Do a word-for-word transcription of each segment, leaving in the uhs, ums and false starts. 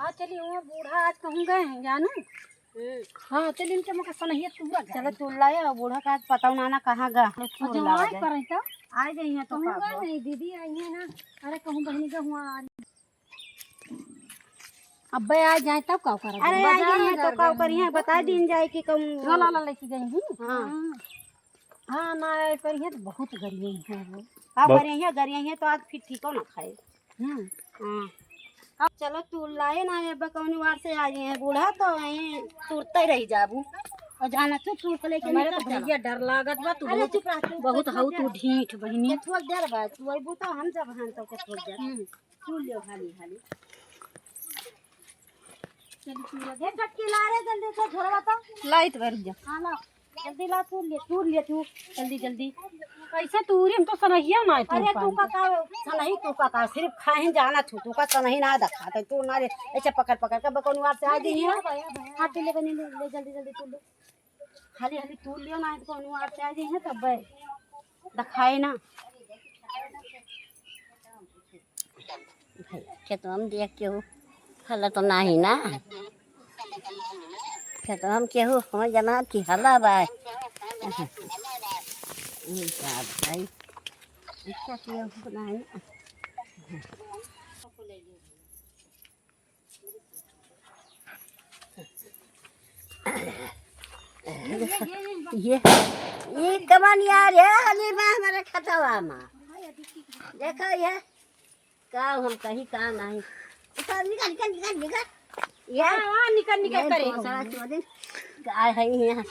हाँ, चली, वो बूढ़ा आज कहूँ गए हैं, जानू? हम्म। हाँ, चली, इनके मुँह के सनहिया तूरा जाए। चलो, तूर लाए, और बूढ़ा का आज पता ना, ना कहाँ गा। और तूर जो लावा आए जाए। पर तो आ जाइए तो कहूँ का गए हुआ? नहीं, दीदी आई है ना। अरे, कहूँ बहनी का हुआ। अब्बे आ जाए तब का करब? अरे, आ जाए तो का करिए, बता दीन जाए कि कम ला, ला, ला, लेके जाएंगी। हाँ। हाँ, ना आए करिए तो बहुत गरियाई है वो। का बहुत। गरियाई है, गरियाई है तो आज फिर ठीको ना खाए। हम्म। हाँ। अब चलो तू लाए ना, अब कौनी वार से आ गए हैं बूढ़ा, तो यहीं तुरते रह जाबू। और जाना तू, तू को लेके हमारे निकल तो चला। भैया डर लागत बा, तू अरे बहुत, चुप रह, तू बहुत चुप हऊ, रह। तू ढीठ बहिनी। ये थोड़ा देर बाद तू अइबू तो हम जब हम तो के थोड़ा देर। हम्म। तू लियो हाली, हाली। चल, तू ले। ए, चटकी ला रे, जल्दी से झोरवा तो। लाइत भर जा। हाँ, ला। जल्दी ला, तू ले, तू ले, तू। जल्दी, जल्दी। कैसे तूरी? हम तो सनहिया ना है, तू अरे, तू पानी का, का, सनही तू का, का, सिर्फ खाहिन जाना तू, तू का सनही ना देखा, तो तू ना रे, ऐसे पकड़, पकड़ के बकौनी वार से आ जाइए। हाँ, तू ले, बनी, ले, ले, जल्दी, जल्दी तू ले। हाली हाली तूर लियो ना, तो कौनो आ जाए है तब दिखाए ना। खेतवा में देख केहू हला तो नाही ना। खेतवा में केहू हो जमा की हला बा। ई का भाई, इसका केहू नाही। ये, ये कमन यार है, हली बा हमारे खतवा मा। देखो ये, का हम कहीं का नहीं। निकल, निकल, निकल, निकल, निकल। ये, हाँ, हाँ, निकल, निकल ये करे। बहुत सारा चोरी। का है यहाँ?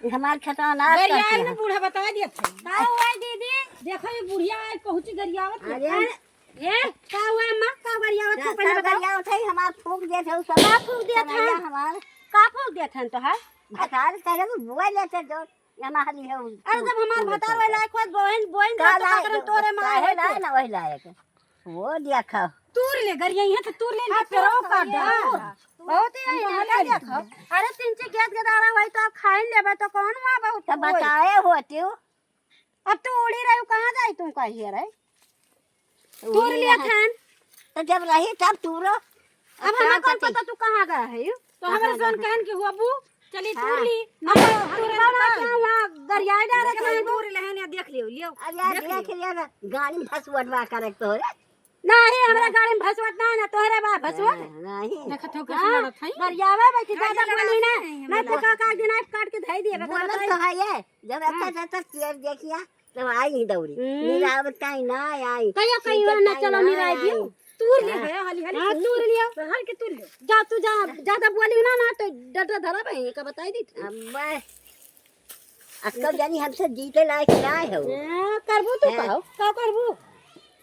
ये हमार खतवा नाश गरियाए करती ना है। बूढ़ा बता दिया था। का हुआ है दीदी? देखो ये बुढ़िया आज पहुँची गरियावत है। अरे, ए, का हुआ अम्मा? का गरियावत हो, का, पहले का बताओ। गरियावत है? हमार फूंक देत है, उ सब का फूंक देत है? हमार। का फूंक देत है तोहार? भतार कहे तो बुआ लेते जो, ये हमार है उ अरे, जब हमार फूंक भतार देत है। वाला एक बार बोइन, बोइन का रहत, का लाए, करन तोरे माँ काहे होई लाए तो। ना वही लायक। वो देखा। तूर ले, गरिया है तो तूर ले, इनके हाँ, पेरो तूर काट दे। हाँ। बहुत ही हम है, तो ना हटा देखो। अरे, तिनची गेद गेदारा होई तो आप खाइन लेबे तो कौन हुआ बहुत तो होई। बताए होती हूँ। अब तू उड़ी रही, कहाँ जाई तुम कहिए रहे? उड़ी तूर लिया यहाँ। थान। तो जब रही तब तूरो। अब अब हमें का कौन करती? पता तू कहाँ गया है यू? तो कहाँ हमारे गया सोन है? कहन के हुआ बू, चली हाँ। तूर ली। अब ना तूर तूर बाबा का? क्या हुआ? गरियाए डारे देख थे ली, बू। तूर लेहन या देख लियो, लियो। अब यार देख देख लियो। लिया ना, गाड़ी में भसुअटवा करे तो रे। नाही, हमरा हाँ। गाड़ी में भसुअट ना, ना तोहरे बा भसुअट। हाँ, नहीं। देखत हो कैसे हाँ, लड़त है? गरियावे बैठी, ज्यादा बोली ना। नहीं, नहीं तो का, का दिन आप काट के धई दिए, बता बोलत बताई। तो है ये, जब हाँ। अच्छा से तो तेल देखिया, तब आई ही दौड़ी। हम्म। निरावत काई ना आई। कहियो, कहियो सीखत ना काई चलो ना निराई आई। दियो। तूर ले हाँ। गया, हाली, हाली हाँ, तूर। तूर लियो। बाहर के तूर लियो। जा तू जा, ज्यादा बोली ना, ना तो डंडा धरा बे, का बताई दी थी। अब्बा, अक्का जानी हमसे जीते लायक ना हो। हाँ, करबू तू हैं? का? का करबू?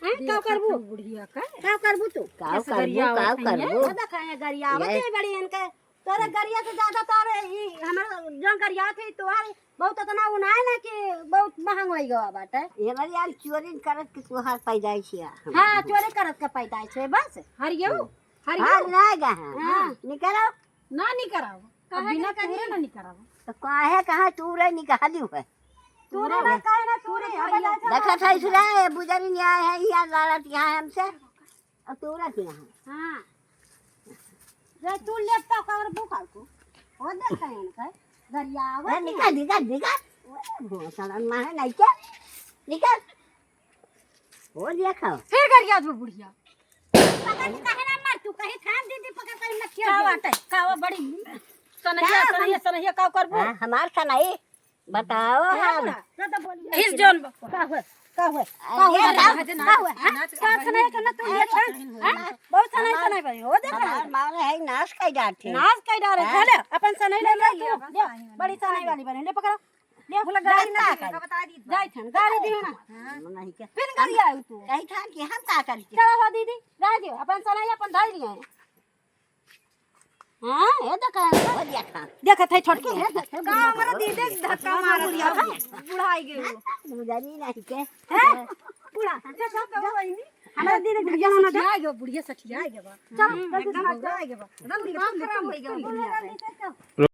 हैं? का देखा करबू? तू बुढ़िया का? का करबू तू? का कैसे करबू? गरियावत का है ये? करबू? वो देखा है, गरियावत ये है बड़ी इनके। तोरे गरिया से ज्यादा तोरे ई हमर जौन गरिया थे, तोहार बहुत इतना उ ना है ना कि बहुत महंग होई गवा बाटे। ये बड़ी यार चोरी करत के तोहार पैदाइश है। हाँ, चोरी करत के पैदाइश है बस। हरियो, हम्म। हरियो। हाँ, ना गा, हाँ। हाँ। निकलो। ना निकराओ। अब काहे बिना के तूरे करी? ना निकराओ। तो काहे कहाँ तूरे निकाली है? तूरे ना काहे ना तूरे, हमें ना देखा था इसरा, ये बुजरी नहीं आए हैं, यहाँ लालत यहाँ है हमसे। और तूरे के यहाँ। हाँ। रे तू लेपटा कर बुकाल को। हो देखा है इनका। गरियावत अरे निकल, निकल, निकल। ओए, भोसड़ा माहे नहीं क्या? निकल। हो देखो। फिर गरिया जो बुढ़िया। पता नहीं काहे ना मार तू, कहीं थान दीदी पकड़ कर मत खेल का दे। बात है? का वो बड़ी सनहिया, का सनहिया, हम सनहिया का करबू? हाँ, हमार सनही। बताओ का हम। बोला? ज्यादा बोली। इस जौन का हुआ? का हुआ? अरे का हुआ? राम। का हुआ? हाँ? का सनहिया के ना तू अरे ये थान? हाँ? बहुत सनहिया, हमार, सनहिया भाई। हो देखा? हमार मारे है नाश कर जाते। नाश कर डाले। हाँ? चले, अपन सनहिया ले ले तू। ले, बड़ी सनहिया वाली बने। ले पकड़ो। ले, बोला, गाड़ी ना जा, दे, बता दी। जाई थन, गाड़ी दी ना। हाँ। नहीं क्या? फिर गाड़ी आऊ तू। कहीं था कि हम का करी के? चलो हो दीदी, जाए दियो, अपन सनहिया अपन धर लिए। हाँ, ये देखा। वो देखा। देखत है छोटकी। का हमारा दीदी धक्का मार दिया, बुढ़ाई गई। बुढ़ाई नहीं के। हैं? बूढ़ा। अच्छा, सब तो वही नहीं। हमारा दीदी बुढ़िया धक्का मार दे। सठिया गयो, बुढ़िया सठिया गयो बा। चल, हम्म, जल्दी एकदम से घबरा गयो बा। एकदम दिमाग खराब हो गया बुढ़िया का।